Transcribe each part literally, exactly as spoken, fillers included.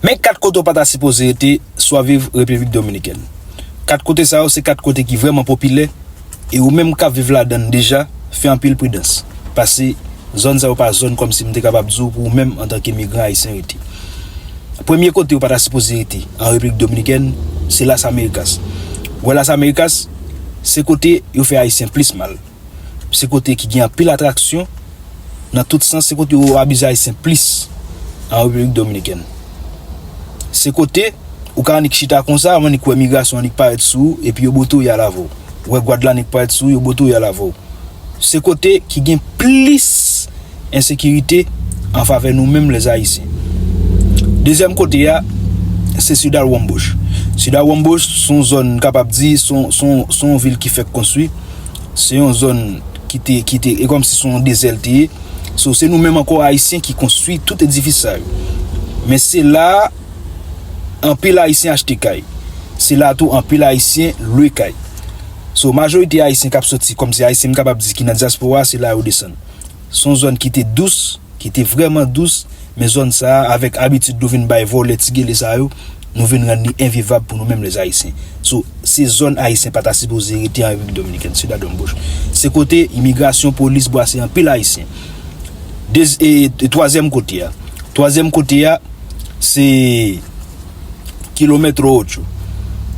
Men kat kote w pa ta sipoze rete si w ap viv Repiblik Dominikèn. Kat kote sa yo se kat kote ki vrèman popilè, e ou menm k ap viv ladan l deja, fè anpil pridans. Paske zòn sa yo pa zòn kòmsi m te kapab di w pou ou menm antanke migran ayisyen rete. Premye kote ou pa ta sipoze rete an Repiblik Dominikèn, se Las Americas. Ou wè Las Americas, se kote yo fè ayisyen plis mal. Se kote ki gen anpil atraksyon nan tout sans, se kote yo abize ayisyen plis an Repiblik Dominikèn. Se kote ou ka annik chita konsa, ou annik wè migrasyon annik parèt sou ou, epi yo bote w y al avè w. Ou wè gwad la annik parèt sou ou, yo bote w y al avè w. Se kote ki gen plis ensekirite an favè nou menm lèzayisyen. Dezyèm kote a, se Ciudad Wambush. Ciudad Wambush se yon zòn, n kapab di, se yon, se yon, se yon vil ki fèk konstwi. Se yon zòn ki te, ki te, e kòmsi se yon dezè l te ye. So, se nou menm ankò ayisyen ki konstwi tout edifis sa yo. Men se la a, anpil ayisyen achte kay. Se la tou anpil ayisyen lwe kay. So, majorite ayisyen k ap soti, kòmsi ayisyen m kapab di ki nan dyaspora, se la yo desann. Se yon zòn ki te dous, ki te vrèman dous, men zòn sa a, avèk abitid nou vin bay vòlè ti gele sa yo, nou vin rann li envivab pou nou menm lèzayisyen. So, se zòn ayisyen pa ta sipoze rete an Repiblik Dominikèn, Ciudad Wambush. Se kote imigrasyon, polis bwase anpil ayisyen. De, e, e twazyèm kote a. Twazyèm kote a, se Kilómetro Ocho.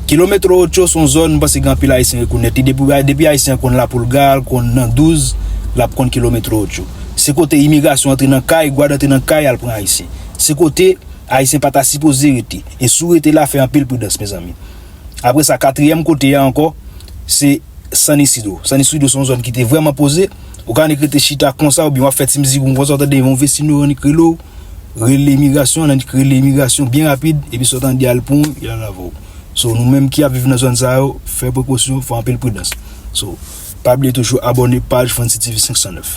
Kilómetro Ocho se yon zòn, m panse gen anpil ayisyen rekonèt li. Depi, depi ayisyen konn Lapulga, l konn nan douz, l ap konn Kilómetro Ocho. Se kote imigrasyon antre nan kay, gwad antre nan kay, al pran ayisyen. Se kote ayisyen pa ta sipoze rete. E si w rete la, fè anpil pridans, mezanmi. Apre sa, katriyèm kote a ankò, se San Isidro. San Isidro se yon zòn ki te vrèman poze. Ou ka annik rete chita konsa, oubyen w ap fè ti mizik ou konsa, w tande yon vesino annik rele w, rele imigrasyon, annik rele imigrasyon byen rapid, epi sa w tande al pran w, y al avè w. So, nou menm ki ap viv nan zòn sa yo, fè prekosyon, fè anpil pridans. So, pa bliye toujou abòne paj Fancy T V senk san nèf.